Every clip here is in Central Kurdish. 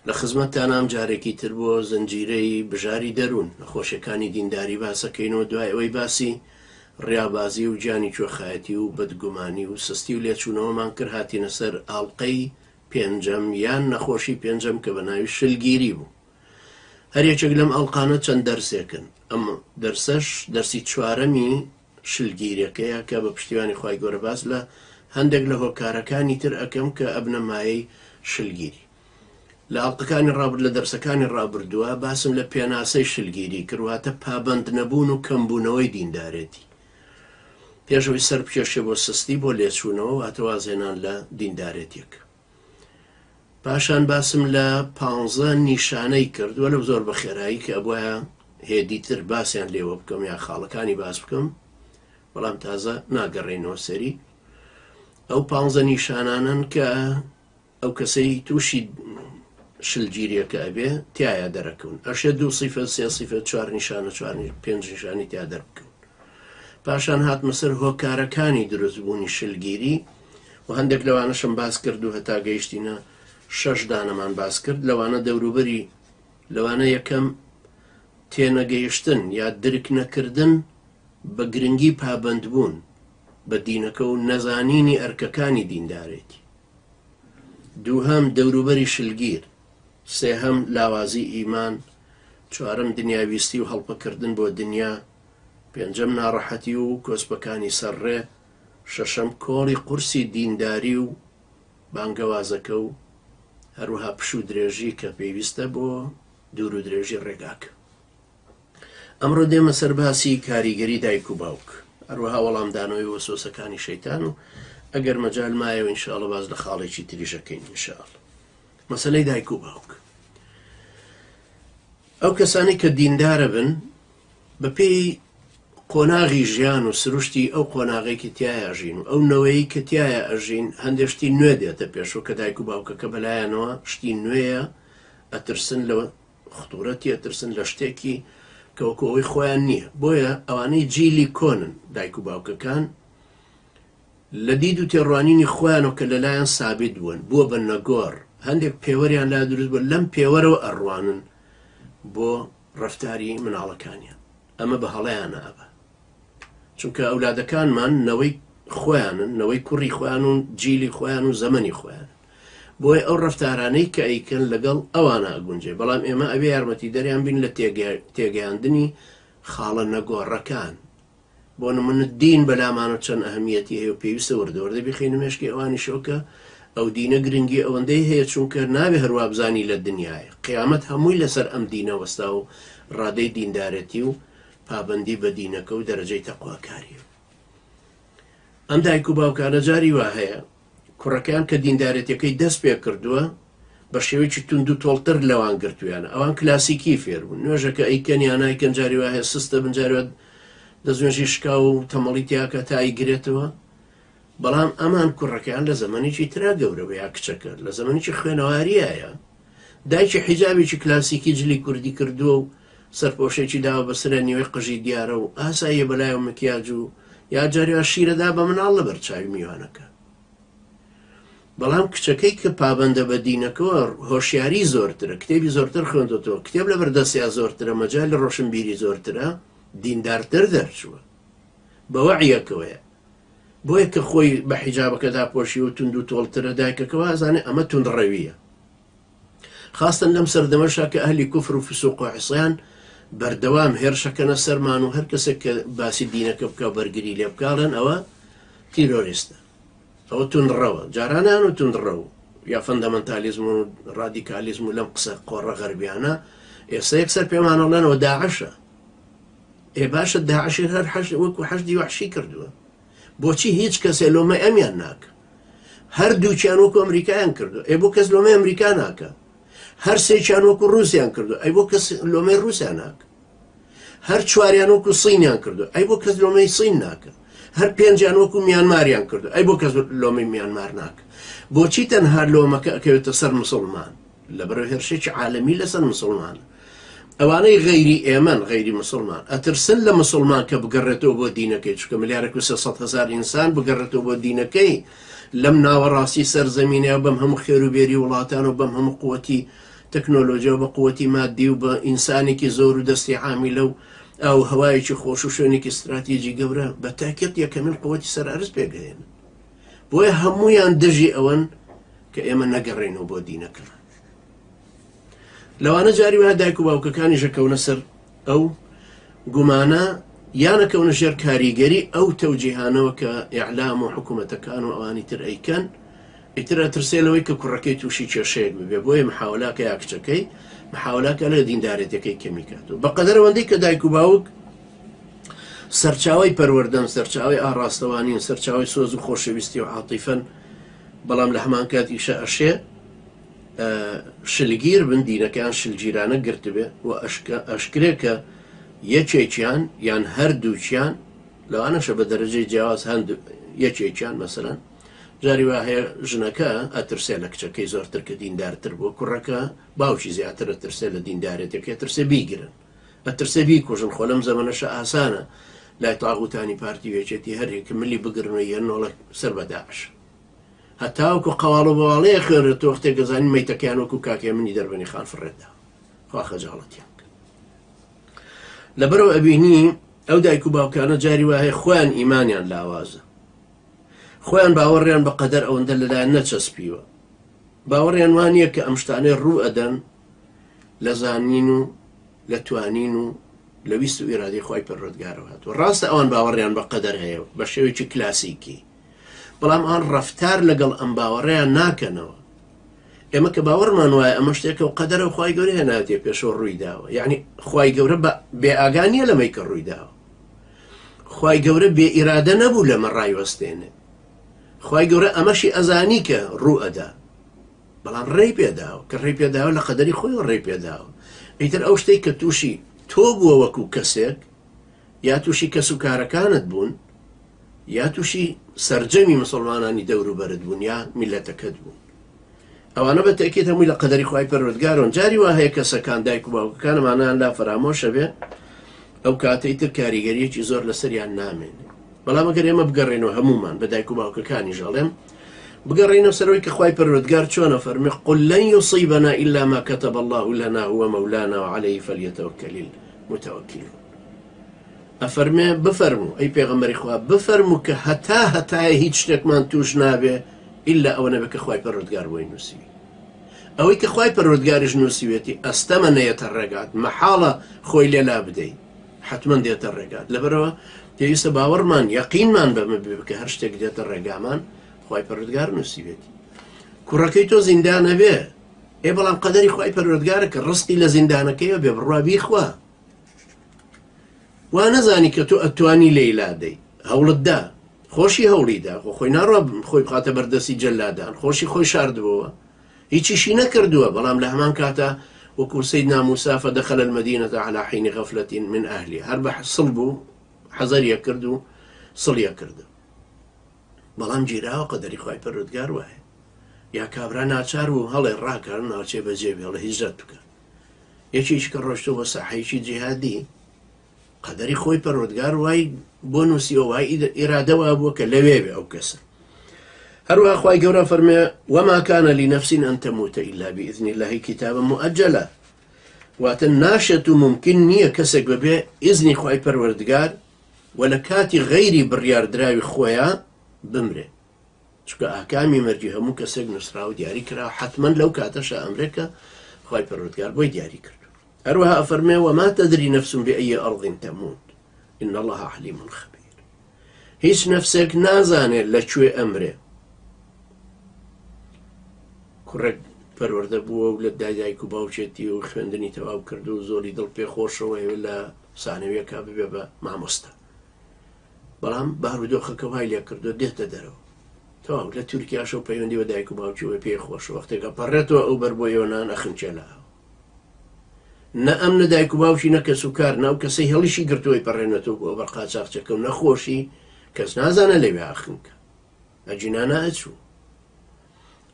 لە خزمەتتانام جارێکی تر بۆ زنجیرەی بژاری دەروون، نەخۆشیەکانی دینداری باسەکەین و دوای ئەوەی باسی ڕیابازی و گیانی کوێخایەتی و بەدگومانی و سستی و لێچوونەوەمان کرد هاتینە سەر ئاڵقەی پێنجەم یان نەخۆشی پێنجەم کە بە ناوی شلگیری بوو. هەر یەکێک لەم ئەڵقانە چەند دەرسێکن، ئەم دەرسەش دەرسی چوارەمی شلگیرەکەیە کە بە پشتیوانی خوای گەورە باس لە هەندێک لە هۆکارەکانی تر ئەکەم کە ئەبنە مایەی شلگیری. لە ئەڵقەکانی ڕابرد لە دەرسەکانی ڕابردووە باسم لە پێناسەی شلگیری کرد واتە پابەند نەبوون و کەمبوونەوەی دیندارێتی. پێش ئەوەی سەر بکێشێ بۆ سستی بۆ لێچوونەوە واتە وازهێنان لە دیندارێتیەک. پاشان باسم لە پانزە نیشانەی کرد وەلو زۆر بە خێرایی کە ئەبوایە هێدیتر باسیان لێوە بکەم یا خاڵەکانی باس بکەم بەڵام تازە ناگەڕێینەوە سەری ئەو پانزە نیشانانەن کە ئەو کەسەی تووشی شلگیریەکە ئەبێ تایە دەرەکەون ئەشێ دوو سیفە سێ سیفە چوار نیشانە چوار پێنج نیشانی تیا دەربکەون پاشان هاتمە سەر هۆکارەکانی دروستبوونی شلگیری و هەندێک لەوانەشم باس کرد و هەتا گەیشتینە شەش دانەمان باس کرد لەوانە دەوروبەری لەوانە یەکەم تێنەگەیشتن یا درک نەکردن بە گرنگی پابەندبوون بە دینەکە و نەزانینی ئەرکەکانی دیندارێتی دووهەم دەوروبەری شلگیر سێهەم لاوازی ئیمان چوارەم دنیاویستی و هەڵپەکردن بۆ دنیا پێنجەم ناڕەحەتی و کۆسپەکانی سەر ڕێ، شەشەم کۆڵی قورسی دینداری و بانگەوازەکە و هەروەها پشوو درێژی کە پێویستە بۆ دوور و درێژی ڕێگاکە. ئەمڕۆ دێمە سەر باسی کاریگەری دایک و باوک، هەروەها وەڵامدانەوەی وەسوەسەکانی شەیتان و ئەگەر مەجال مایەوە ان شاء اللە باس لە خاڵێکی تریش ئەکەین ان شاء اللە. مەسەلەی دایک و باوک. ئەو کەسانەی کە دیندارە بن بەپێی قۆناغی ژیان و سروشتی ئەو قۆناغەی کە تیایا ژین و ئەو نەوەیەی کە تیایا ئەژین هەندێک شتی نوێ دێتە پێشەوە کە دایک و باوکەکە بەلایانەوە شتی نوێیە ئەترسن لە خطورەتی ئەترسن لە شتێکی کە وەکو ئەوەی خۆیان نییە بۆیە ئەوانەی جیلی کۆنن دایک و باوکەکان لە دید و تێڕوانینی خۆیانەوە کە لەلایان سابیت بوون بووە بە نەگۆڕ هەندێک پێوەریان لا دروست بووە لەم پێوەرەوە ئەڕوانن بۆ ڕەفتاری مناڵەکانیان ئەمە بە هەڵەیانە ئەبا چونکە ئەولادەکانمان نەوەی خۆیانن نەوەی کوڕی خۆیان و جیلی خۆیان و زەمەنی خۆیان بۆیە ئەو ڕەفتارانەی کە ئەیکەن لەگەڵ ئەوانە ئەگونجێ بەڵام ئێمە ئەبێ یارمەتی دەریان بین لە تێگەیاندنی خاڵە نەگۆڕەکان بۆ نمونە دین بەلامانەوە چەند ئەهمیەتی هەیە و پێویستە وردە وردە بیخەینە مێشکی ئەوانیشەوە کە ئەو دینە گرنگی ئەوەندەی هەیە چونکە نابێ هەروا بزانی لە دنیایە قیامەت هەمووی لەسەر ئەم دینە وەستا و ڕادەی دیندارێتی و پابەندی بە دینەکە و دەرەجەی تەقواکاریە ئەم دایک و باوکانە جاری وا هەیە کوڕەکەیان کە دیندارێتیەکەی دەست پێ کردووە بە شێوەیەکی توند و تۆڵتر لەوان گرتویانە ئەوان کلاسیکی فێر بوون نوێژەکە ئەیکەن یا نایکەن جاری وا هەیە سستە بن جاری وا دەستنوێژی شکاو و تەمەڵی تیاکە تا ئەیگرێتەوە بەڵام ئەمان کوڕەکەیان لە زەمەنێکی ترا گەورە بوو یا کچەکە لە زەمەنێکی خوێنەواریایە دایکی حیجابێکی کلاسیکی جلی کوردی کردووە و سەرپۆشێکی داوە بەسەرە نیوەی قژی دیارە و ئاساییە بەلایەوە مکیاج و یا جاری وا شیرەدا بە مناڵ لەبەر چاوی میوانەکە بەڵام کچەکەی کە پابەندە بە دینەکەوە هۆشیاری زۆرترە کتێبی زۆرتر خوێندۆتەوە کتێب لەبەر دەستیا زۆرترە مەجالی ڕۆشنبیری زۆرترە دیندارتر دەرچووە بە وەعیەکەوەیە بۆیە کە خۆی بە حیجابەکە داپۆشی و توند و تۆڵترە دایکەکە وازانێ ئەمە توندڕەویە خاستەن لەم سەردەمەشا کە ئەهلی کوفر و فسوق و عیسیان بەردەوام هێرشەکەنە سەرمان و هەر کەسێک کە باسی دینەکە بکا و بەرگری لێ بکا ئەڵێن ئەوە تیرۆریستە ئەوە توندڕەوە جارانیان و توندڕەو یا فەندەمەنتالیزم و ڕادیکالیزم و لەم قسە قۆڕە غەربیانە ئێستا یەکسەر پێمان ئەڵێنەوە داعشە ئێ باشە داعشی هەر حەش وەکو حەشدی وەحشی کردووە بۆچی هیچ کەسێ لۆمەی ئەمیان ناکە هەردووکیان وەکو ئەمریکایان کردو ئێ بۆ کەس لۆمەی ئەمریکا ناکە هەر سێکیان وەکو رووسیان کردو ئەی بۆ کەس لۆمەی رووسیا ناکە هەر چواریان وەکو سینیان کردو ئەی بۆ کەس لۆمەی سین ناکە هەر پێنجیان وەکو میانماریان کردو ئەی بۆ کەس لۆمەی میانمار ناکە بۆچی تەنها لۆمەکە ئەکەوێتە سەر مسلمان لەبەرئەوەی هێرشێکی عالەمی لەسەر مسوڵمانە. ئەوانەی غەیری ئێمەن، غەیری مسوڵمان، ئەترسن لە مسوڵمان کە بگەڕێتەوە بۆ دینەکەی، چونکە ملیارێک و 300 هەزار ئینسان بگەڕێتەوە بۆ دینەکەی لەم ناوەڕاستی سەرزەمینەیە و بەم هەموو خێر و بێری وڵاتان و بەم هەموو قوتی تەکنۆلۆژیا و بە قوتی مادی و بە ئینسانێکی زۆر و دەستی عامیلە و ئاو هەوایەکی خۆش و شوێنێکی ستراتیجی گەورە بە تاکیت یەکەمین قوتی سەر ئەرز پێگەێن. بۆیە هەمویان دژی ئەوەن کە ئێمە نەگەڕێنەوە بۆ دینەکەمان. لەوانە جاری وایە دایک و باوکەکانیش ئەکەونە سەر ئەو گومانە یان ئەکەونە ژێر کاریگەری ئەو تەوجیهانەوە کە ئیعلام و حکوومەتەکان و ئەوانی تر ئەیکەن، ئیتر ئەترسێ لەوەی کە کوڕەکەی تووشی کێشەیەک ببێ، بۆیە محاولاکە یا کچەکەی محاولاکە لە دیندارێتەکەی کەمی کاتەوە. بەقەدەر ئەوەندەی کە دایک و باوک سەرچاوەی پەروەردەن، سەرچاوەی ئاڕاستەوانین، سەرچاوەی سۆز و خۆشەویستی و عاتیفەن، بەڵام لە هەمان کاتیشە ئەشێ شلگیر بن، دینەکەیان شلگیرانە گرتبێ و ئەشکرێ کە یەکێکیان یان هەردووکیان لەوانەشە بە دەرەجەی جیاواز هەند یەکێکیان مەسەلەن جاری وا هەیە ژنەکە ئەترسێ لە کچەکەی زۆرتر کە دیندارتر بووە، کوڕەکە باوکی زیاتر ئەترسێ لە دیندارێتەکەی، ئەترسێ بیگرن، ئەترسێ بیکوژن، خۆ لەم زەمەنەشە ئاسانە لای تاغوتانی پارتی و یەکێتی هەر یەکە ملی بگرن و یەنۆڵە سەر بە داعش. هەتاوەکو قەواڵ و بەواڵەیە خوێنرێتەوە وەختێک دەزانین مەیتەکەیان وەکو کاک هێمنی دەربەنی خان فڕێدا خوا خەجاڵەتیان کرد. لەبەرەوە ئەبینی ئەو دایک و باوکانە جاری وا هەیە خۆیان ئیمانیان لاوازە، خۆیان باوەڕیان بە قەدەر ئەوەندە لەلایەن نەچەسپیوە، باوەڕیان وا نییە کە ئەم شتانەی ڕوو ئەدەن لە زانین و لە توانین و لە ویست و ئیرادەی خوای پەروەردگارەوە هاتووە. ڕاستە ئەوان باوەڕیان بە قەدەر هەیە بە شێوەیەکی کلاسیکی، بەڵام ئەوان ڕەفتار لەگەڵ ئەم باوەڕەیان ناکەنەوە. ئێمە کە باوەڕمان وایە ئەمە شتێکە و قەدەرە و خوای گەورە هێناوێتیە پێشەوە ڕووی داوە، یعنی خوای گەورە بە بێئاگا نییە لەمەی کە ڕووی داوە. خوای گەورە بێ ئیرادە نەبوو لەمە ڕایوەستێنێ. خوای گەورە ئەمەشی ئەزانی کە ڕوو ئەدا، بەڵام ڕێی پێداوە، کە ڕێی پێداوە لە قەدەری خۆیەوە ڕێی پێداوە. ئیتر ئەو شتەی کە تووشی تۆ بووە وەکو کەسێک، یا تووشی کەس و کارەکانت بوون، یا تووشی سەرجەمی مسوڵمانانی دەوروبەرت بوون یا میللەتەکەت بوون، ئەوانە بە تەئکید هەمووی لە قەدەری خوای پەروەردگارەوەن. جاری وا هەیە کەسەکان دایک و باوکەکان ئەمانەیان لا فەرامۆشە بێ، ئەو کاتەی تر کاریگەریەکی زۆر لەسەریان نامێنێ. بەڵام ئەگەر ئێمە بگەڕێینەوە هەموومان بە دایک و باوکەکانیش ئەڵێم بگەڕێینەوە سەرەوەی کە خوای پەروەردگار چۆنە فەرمێ قل لن یصیبنا الا ما كتب الله لنا هو مولانا وعليه فليتوكل المتوکلون. ئەفەرمێ، بفەرموو، ئەی پێغەمبەری خوا، بفەرموو کە هەتا هەتایە هیچ شتێکمان تووش نابێ ئیللا ئەوە نەبێ کە خوای پەروەردگار بۆی نووسیوی. ئەوەی کە خوای پەروەردگاریش نووسیوێتی ئەستەمە نەیەتە ڕێگات، مەحاڵە خۆی لێ لابدەی، حەتمەن دێتە ڕێگات. لەبەرئەوە پێویستە باوەڕمان، یەقینمان بەمە بێ کە هەر شتێک دێتە ڕێگامان خوای پەروەردگار نووسیوێتی. کوڕەکەی تۆ زیندانەبێ، ئێ بەڵام قەدەری خوای پەروەردگارە کە ڕزقی لە زیندانەکەیەوە بێ، بڕوا بیخوا. وا نەزانی کە تۆ ئەتوانی لێی لادەی. هەوڵت دا. خۆشی هەوڵی دا. خۆ خۆی ناڕوا خۆی بخاتە بەر دەستی جەلادان. خۆشی خۆی شاردبۆوە. هیچیشی نەکردووە. بەڵام لە هەمان کاتا وەکوو سەیدنا موسا فدخل المدینە علی حین غفلە من اهلها هەر بە سڵ بوو حەزەری ئەکرد و سڵی ئەکرد. بەڵام گیراوە قەدەری خوای پەروەردگار وایە. یا کابرا ناچار بوو هەڵێ ڕاکە ناوچەی بەجێ بێڵێ هیجرەت بکە. یەکێکی کە ڕۆشتووە بۆ ساحەیەکی جیهادی قەدەری خۆی پەروەردگار وای بۆ نووسیوە وای ئیرادە وا بووە کە لەوێ بێ ئەو کەسە. هەروەها خوای گەورە فەرمێ وما كان لنفس أن تموت إلا بإذن الله كتابا مؤجلا، واتە ناشێت و ممکن نییە کەسێک بەبێ ئیزنی خوای پەروەردگار و لە کاتی غەیری بڕیاردراوی خۆیان بمرێ. چونکە ئاکامی مەرگی هەموو کەسێک نووسراوە دیاری کراوە، حەتمەن لەو کاتەشا ئەمرێ کە خوای پەروەردگار بۆی دیاری کردووە. هەروەها ئەفەرمێ وما تدری نفس بأی أرض تموت إن الله علیم خبیر، هیچ نەفسێک نازانێت لە کوێ ئەمرێ. کوڕێک پەروەردە بووە و لە دایک و باوکێتی و خوێندنی تەواو کردو و زۆری دڵ پێخۆشەوە لە سانەویەکە ببێ بە مامۆستا، بەڵام بارودۆخەکە وای لێکردووە دێتە دەرەوە. تەواو لە تورکیاشەوە پەیوەندی بە دایک و باوکیەوە پێی خۆشە، وەختێک ئەپەڕێتەوە ئەو بەر بۆ یۆنان ئەخنکێ لە ئاو. نە ئەم نە دایک و باوکی نە کەس و کار نە ئەو کەسەی هەڵیشی گرتووەی پەڕێنێتەوە بۆ ئەوبەر قاچاخچەکە و نەخۆشی کەس نازانە لەوێ ئاخنکە ئەگینا نائەچوو.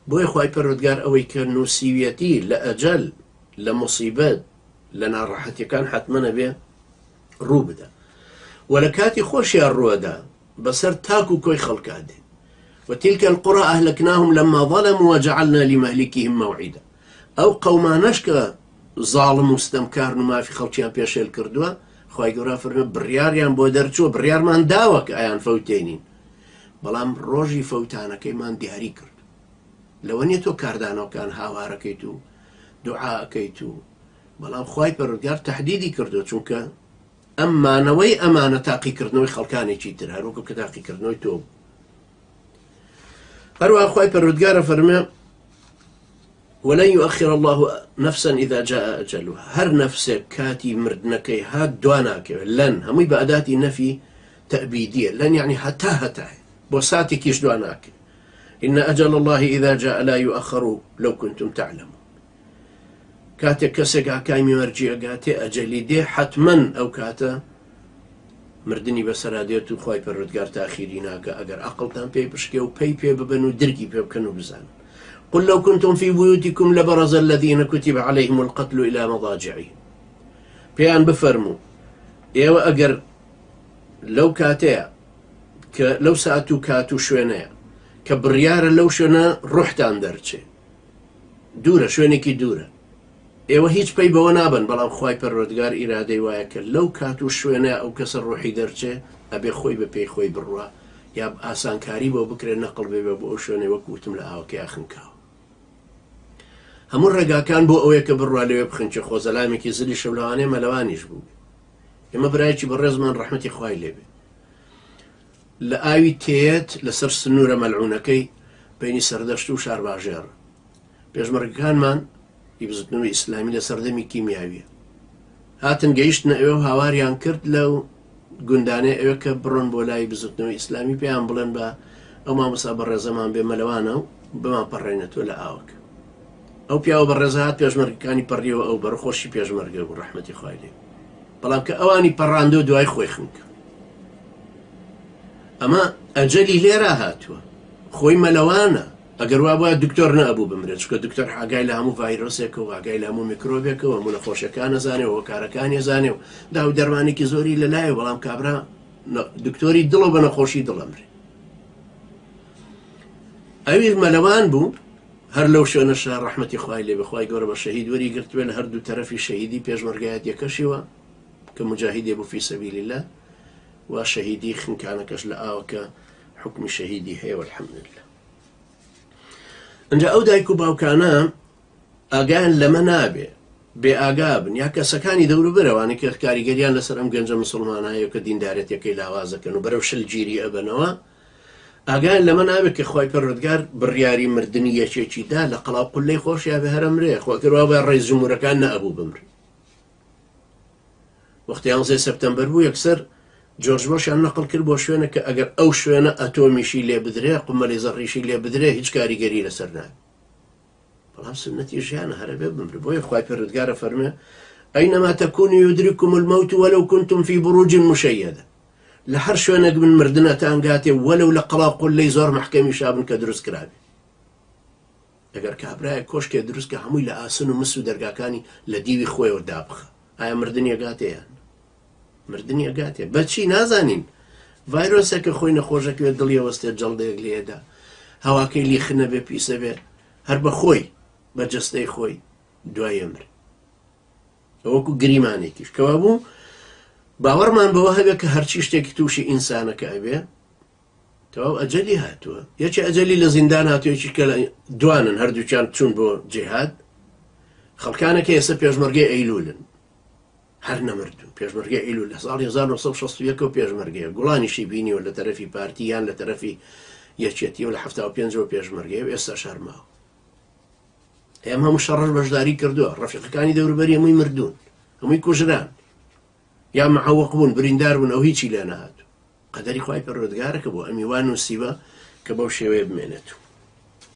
بۆیە خوای پەروەردگار ئەوەی کە نووسیویەتی لە ئەجەل لە موسیبەت لە ناڕەحەتیەکان حەتمەن ئەبێ ڕوو بدا و لە کاتی خۆشیا ڕووەدا بەسەر تاک و کۆی خەڵکا دێ. وتلك القرى أهلكناهم لما ظلموا وجعلنا لمهلكهم موعدا. ئەو قەومانەش کە زاڵم و ستەمکارن و مافی خەڵکیان پێشێل کردووە، خوای گەورە فەرمووی بڕیاریان بۆ دەرچووە، بڕیارمان داوە کە ئەیان فەوتێنین، بەڵام ڕۆژی فەوتانەکەیمان دیاری کرد. لەوە نییە تۆ کاردانەوەکان هاوارەکەیت و دوعا ئەکەیت و بەڵام خوای پەروەردگار تەحدیدی کردووە، چونکە ئەم مانەوەی ئەمانە تاقیکردنەوەی خەڵکانێکی تر هەروەکو کە تاقیکردنەوەی تۆ بوو. هەروەها خوای پەروەردگار ئەفەرموێ ولن يؤخر الله نفسا إذا جاء أجلها هەر نەفسێک کاتی مردنەکەی هات دوا ناکەوێت لەن هەمووی بە ئەداتی نەفی تەبیدیە لەن یعنی هەتا هەتایە بۆ ساتێکیش دوا ناکەوێت إن أجل الله إذا جاء لا يؤخر لو كنتم تعلمون کاتێک کەسێک ئاکامی مەرگی ئەگاتێ ئەجەلی دێ حەتمەن ئەو کاتە مردنی بەسەرا دێت و خوای پەروەردگار تاخیری ناکا ئەگەر عەقڵتان پێی بشکێ و پەی پێ ببەن و درکی پێ بکەن و بزانن قل لو كنتم في بيوتكم لبرز الذين كتب عليهم القتل إلى مضاجعهم پێیان بفەرموو ئێوە ئەگەر لەو کاتەیە کە لەو سات و کات و شوێنەیە کە بڕیارە لەو شوێنە ڕۆحتان دەرچێ دوورە شوێنێکی دوورە ئێوە هیچ پەی بەوە نابەن بەڵام خوای پەروەردگار ئیرادەی وایە کە لەو کات و شوێنە ئەو کەسە ڕۆحی دەرچێ ئەبێ خۆی بە پێی خۆی بڕوا یا ئاسانکاری بۆ بکرێ نەقڵ بێ بۆ ئەو شوێنەی وەک وتم لە ئاوەکەیا خنکاوە هەموو ڕێگاکان بۆ ئەوەیە کە بڕوا لەوێ بخنکێ خۆ زەلامێکی زلی شەو لەوانەیە مەلەوانیش بوو ئێمە برایەکی بەڕێزمان ڕەحمەتی خوای لێبێ لە ئاوی تێت لەسەر سنوورە مەلعونەکەی بینی سەردەشت و شارباژێڕ پێشمەرگەکانمان ی بزوتنەوەی ئیسلامی لە سەردەمی کیمیاویە هاتن گەیشتنە ئەوێ و هاواریان کرد لەو گوندانەی ئەوێ کە بڕۆن بۆ لای بزوتنەوەی ئیسلامی پێیان بڵێن بە ئەو مامۆستا بەڕێزەمان بێ مەلەوانە و بمان پەڕێنێتەوە لە ئاوەکە ئەو پیاوە بەڕێزە هات پێشمەرگەکانی پەڕیەوە ئەو بەر خۆشی پێشمەرگە بوو ڕەحمەتی خوای لێ بەڵام کە ئەوانی پەڕاندۆ دوای خۆی خنکە ئەمە ئەجەلی لێرە هاتووە خۆی مەلەوانە ئەگەر وابوایە دکتۆر نەئەبوو بمرێت چونکە دکتۆر ئاگای لە هەموو ڤایرۆسێکە و ئاگای لە هەموو میکرۆبێکە و هەموو نەخۆشیەکان ئەزانێ و هۆکارەکانی ئەزانێ و داو دەرمانێکی زۆری لەلایە بەڵام کابرا دکتۆری دڵە بە نەخۆشی دڵ ئەمرێ ئەویش مەلەوان بوو هەر لەو شوێنەشا ڕەحمەتی خوای لێ بخوای گەورە بە شەهید وەری گرتوێ لە هەردوو تەرەفی شەهیدی پێشمەرگایەتیەکەشیوە کە مجاهیدێ بوو فی سەبیل الله و شەهیدی خنکانەکەش لە ئاوەکە حوکمی شەهیدی هەیە والحمدللە. ئەنجا ئەو دایک و باوکانە ئاگایان لەمە نابێ بێ ئاگا بن یا کەسەکانی دەوروبەر ئەوانەی کە کاریگەریان لەسەر ئەم گەنجە مسلمانە هەیە کە دیندارەتەکەی لاوازەکەن و بەرەو شلگیری ئەبەنەوە ئاگایان لەمە نابێت کە خوای پەروەردگار بڕیاری مردنی یەکێکی دا لە قەڵاو قولەی خۆشیا بێ هەرەمرێ خۆ ئەگەر وابایە ڕەئیس جمهورەکان نەئەبوو بمرن وەختی یانزەی سەپتەمبەر بوو یەکسەر جۆرج بۆشیان نەقڵ کرد بۆ شوێنە کە ئەگەر ئەو شوێنە ئەتۆمیشی لێ بدرێ قومەلی زەڕیشی لێ بدرێ هیچ کاریگەری لەسەر نابێ بەڵام سنەتی ژیانە هەرە بێ بمرێ بۆیە خوای پەروەردگارە فەرمێ أينما تكونوا يدرككم الموت ولو كنتم في بروج مشيدة لە هەر شوێنێک بن مردنەتان گاتێ وەلو لە قەڵا قولەی زۆر مەحکەمی شابن کە دروست کرابێ ئەگەر کابرایەک کۆشکێ دروست کە هەمووی لە ئاسن و مس و دەرگاکانی لە دیوی خۆیەوە دابخا ئایا مردنی ئەگاتێ یان مردنی ئەگاتێ بەچی نازانین ڤایرۆسێکە خۆی نەخۆشەکەوێت دڵی ئەوەستێت جەڵدەیەک لێدا هەواکەی لیخنە بێ پیسە بێ هەر بە خۆی بە جەستەی خۆی دوای ئەمر وەکو گریمانێکیش کەوابوو باوەڕمان بەوە هەبێ کە هەرچی شتێکی تووشی ئینسانەکە ئەبێ تەواو ئەجەلی هاتووە یەکێ ئەجەلی لە زیندان هاتووە یەکی کە دوانن هەردووکیان چوون بۆ جیهاد خەڵکانێک ئێستا پێشمەرگەی ئەیلولن هەر نەمردوون پێشمەرگەی ئەیلول لە ساڵی 1961 و پێشمەرگەیە گوڵانیشی بینیوە لە تەرەفی پارتی یان لە تەرەفی یەکێتی و لە 75 پێشمەرگەیە و ئێستا شەرماوە ئێمە هەموو شەڕەش بەشداری کردووە ڕەفیقەکانی دەوروبەری هەمووی مردوون هەمووی کوژران یا معوق بوون بریندار بوون ئەو هیچی لێ نەهات قەدەری خوای پەروەردگارە کە بۆ ئەمی وا نووسیوە کە بەو شێوەیە بمێنێت.